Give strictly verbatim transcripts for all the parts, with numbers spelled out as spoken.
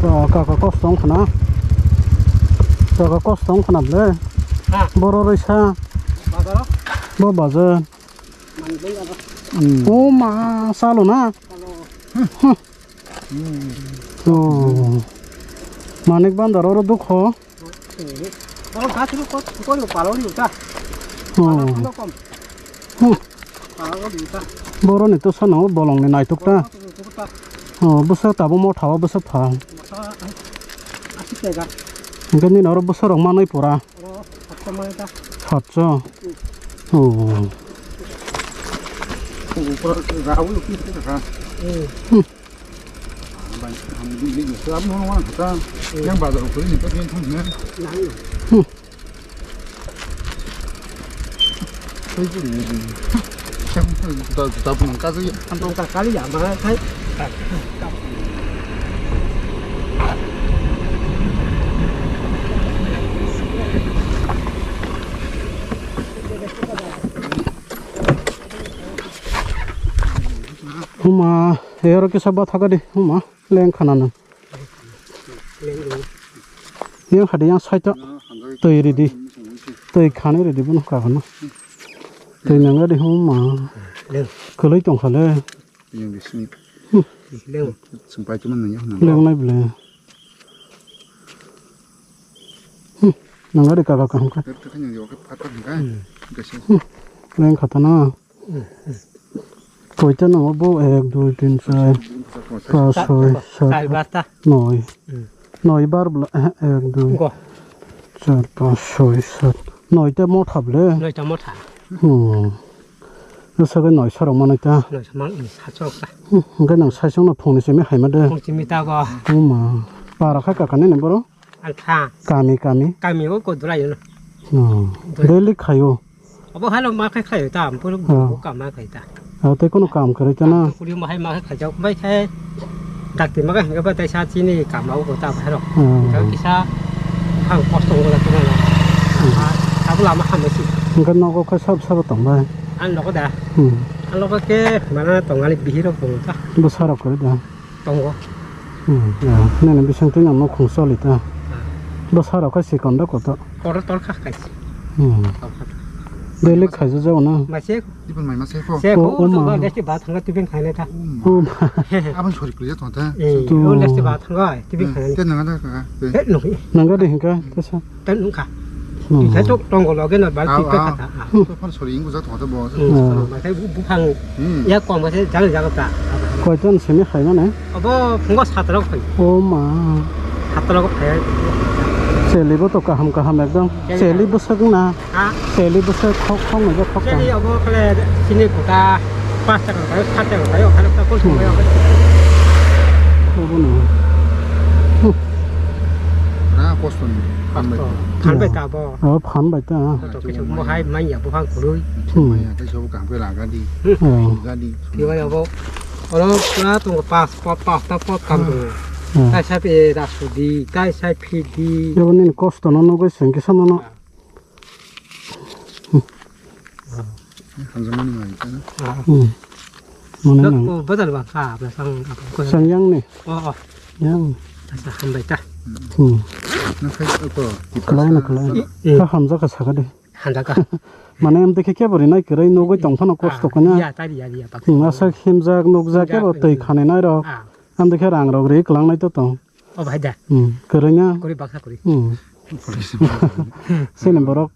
O, kaka kosto wng khna. Kaka kosto wng khna ble. Ha. Boro rwisa. Bazaro? Bo bazar. Manjung aro. Hmm. O ma, salo na? Salo. Hmm. Oh. Manik bandar oro dukho. Oro gas ro kot, kot lo palo liu ta. Oh. Palo kom. Hmm. Palo liu ta. Boroni to sana o bolong ni naituk ta. Palo liu ta. Oh, bwswk tabuk motha o bwswk pha. Motha asi tega. Hingke nini oro bwswk rok manwi pura. Oro satso manwi ta. Satso. Hmm. Oh. Oro rawi ki ta. Hmm. Hmm. Yang bazar ko ni ko ni thang ne. Hmm. Koi ko ni. Yang ta ta pun ka ya. Ang ta kali ya ma kai. Huma, ero kisa bathakadi, huma. Leng khana nang. Yang hadi yang side o twi ridi. Twi khani ridi bono kagono. Twi nang ridi huma. Leng. Kwlwi tongkha le. Yang bising. Hmm. Leng. Sumpai cuma nang ya. Leng nai ble. Hmm. Nang ridi kaga kaham ka. Ter ter yang yo ke patar ka. Hmm. Kasih. Hmm. Leng khatana. Koita nango bo ek, dui, tin, char, pas, soi, sat, noi. Noi bar bwla, eh, ek, dui, char, pas, soi, sat. Noita motha ble. Noita motha. Hmm. Bwswk noi sorok manai ta. Noi samang, hmm, sat sorok ta. Hmm, hwnkhe nang saisong no phone simi haima de. Phone simi ta go. Uma. Para kha kakani ni boro? Ang kha. Kami, kami. Kami o ko dulai no. Hmm. Dulai. Daily khayo. Obo hano ma khai khayo ta, ampuru. Ah. Bo kama khai ta. Ah, tei kono kam kwrwi ta na? Kuri ma hai ma khai khajak bai khai. Dakti ma khai hingga ba tai sa chini kama o ta bhai rok. Ah. Kisa hang kosto wala tu na. Ah. Tabuk lama hambai si. Hingga nogo khai sab sabo tong bai. Ang nogo da. Hmm. Ang nogo ke mana tong ani bihiro tong ta. Bwsarok kwrwi da. Tongo. Hmm, ya. Nini bising twi nang nukhung choli ta. Ah. Bwsarok khe sikon da koto. Kotor tor kha kaisa. Hmm. Tor kha. Daily khaijak jago na? Ma se. Ibon mai ma se ko. Se ko, oh, oh, ma. Lesti ba thanga tibin khaina ta. Oh, ma. Abon sori kuli jato ta. Eh, oh, lesti ba thanga tibin khaina. Te nang da ka. Te nang. Nang da hinka, kasa. Tan wngkha. Hmm. Hingke tok tongo loge no bal. Au, tik au. Kha ta. Tok phano sori wngkha jat hote bo. Hmm. Hmm. Hingke bu-, buphang. Hmm. Ya kong ba se jang jang ta. Koiton simi khaimane? Obo phungo satro khai. O ma. Satro ko khai. Cheli bo to kaham kaham ekdom. Cheli. Cheli bwswk na. Ha? Cheli bwswk khok khok no khok. Cheli obo khle sini kota. Pas taka kaya, sat taka kaya, okhane ta kol songmaya okhane. Obo no. Huh. Na kosto ni. Phan bai. Phan bai ta bo. Oh, phan bai ta. To kisu mo hai manya bo hang kurui. Hmm. Manya ta sobo kam ke raga di. Hmm. Oh. Raga di. Kiwa ya bo. Oro pura tongo pas, pa-, pas ta pot kam tongo. Hmm. Tai sa pe rasu di, tai sa phi di. Yabo nini kosto no nogoi sengke sama no. Hamjakmani mai ta. Hmm. Mane nang. Ko badal ba kha, ba sang, ko. Sang yang ni. Oh, oh. Yang. Asa hambai ta. Hmm. Nang khai ko. Kalai na, kalai na. Eh, eh. Ka hamjak ka saka de. Hamjak ka. Mane em dekhe ke bori nai kwrwi nugwi tong phano kosto kanya. Ya, ta ya, ya, bak. Hmm, asa himjak nukjak ke bo twi khani nai rok. Ah. Am dekhe rang rok ri kwlang nai to tong. O bahai da. Hmm, kwrwngya. Kwrwi baksa kwrwi. Hmm. Sini borok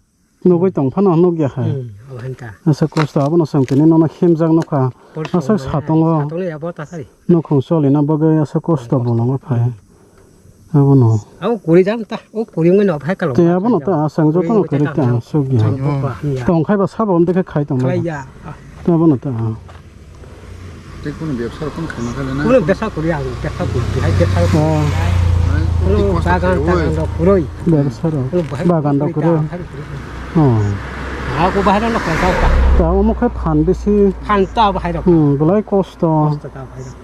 nugwi tong phano nukya hai. Hmm, o bahai ta. Asa kosto abono chwng tini nono himjak nukha. Asa satongo. Satongo ya bo ta sari. Nukhung cholina bagwi asa kosto bolongo phai. Abono. Abo kwrwi jang ta. O kwrwi wngwi no bahai kalo. Te abono ta asang jotono kwrwi ta sugya. Tong khai ba sabo om dekhe khai tong. Khai ya. Abono ta. Tei kunu bebsa rok kunu khaima kha le na? Kunu bebsa kuri ang, bebsa kuri, hai bebsa kuri. Oh. Kunu bagan tagan rok kuroi. Bebsa rok. Kunu bahai bagan rok kuroi. Oh. Ha, ko bahai rok khaita. Ta omo khe phan bisi. Phan ta bahai rok. Hmm, belai kosto. Kosto ta bahai rok.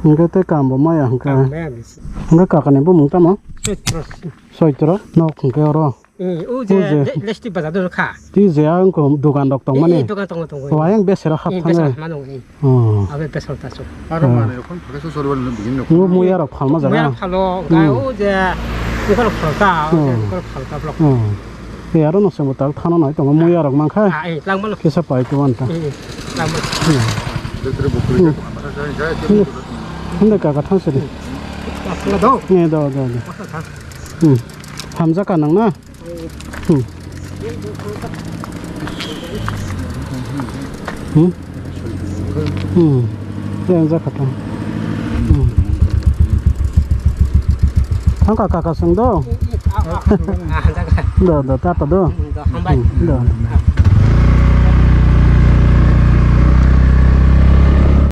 Hingke tei kam bo maya hingke. Kam maya bisi. Hingke kakani bumung tamo? Soitro. Soitro, nok hingke oro. Hmm, o je O je. le-, lesti bazar do kha. Ti je ang ko dukan rok tong mani. Eh, dukan tong tong. Wayang besero hap Eh, thang. Besero hap mano, eh. Oh. Abe besero ta so. Aro Ah. mani rokon phage so sorwal no bigin no. Ngo muya rok phalma jaga. Muya rok phalo, Hmm. ga o je, ko rok phalta, o je, Hmm. ko rok phalta blok. Hmm. E aro no semo tal thana nai tongo muya rok mankha. Ah, eh, lang mano. Kisa pai ko anta. Eh, lang mano. Hmm. Betre bukuri Hmm. ko masa jai jai. Hmm. Hande kaka thang sini. Masala do. Ne do do do. Masala thang. Hmm. Hamjaka nang na. Hmm. Hmm. Hmm. Yang jaka thang. Hmm. Thang kaka kaka sung do. Ah, jaga. Do do tata do. Hmm, do, hambai. Hmm, do.